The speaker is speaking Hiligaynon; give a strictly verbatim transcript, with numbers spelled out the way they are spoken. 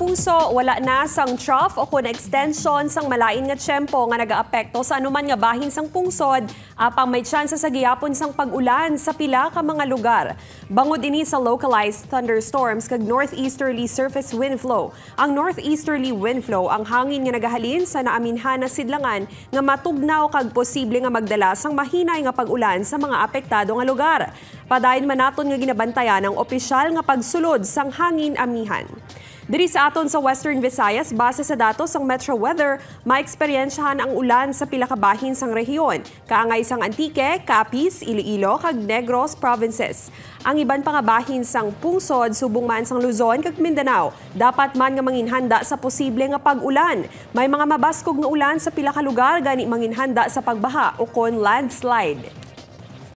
Puso, wala na sang trough o kon extension sang malain nga tiyempo nga nagaapekto sa anuman nga bahin sang pungsod, apang may tsansa sa gihapon sang pag-ulan sa pila ka mga lugar. Bangod ini sa localized thunderstorms kag northeasterly surface wind flow, ang northeasterly wind flow ang hangin nga nagahalin sa naaminhan na sidlangan nga matugnaw kag posible nga magdala sang mahinay nga pag-ulan sa mga apektado nga lugar. Padayon man naton nga ginabantayan ang opisyal nga pagsulod sang hangin amihan. Diri sa aton sa Western Visayas, base sa datos sang Metro Weather, maeksperyensyahan ang ulan sa pila ka bahin sang rehiyon, kaangay sang Antique, Capiz, Iloilo, kag Negros provinces. Ang iban pa nga bahin sang pungsod, subong man sang Luzon kag Mindanao, dapat man nga manginhanda sa posible nga pag-ulan. May mga mabaskog nga ulan sa pila ka lugar, gani manginhanda sa pagbaha o kon landslide.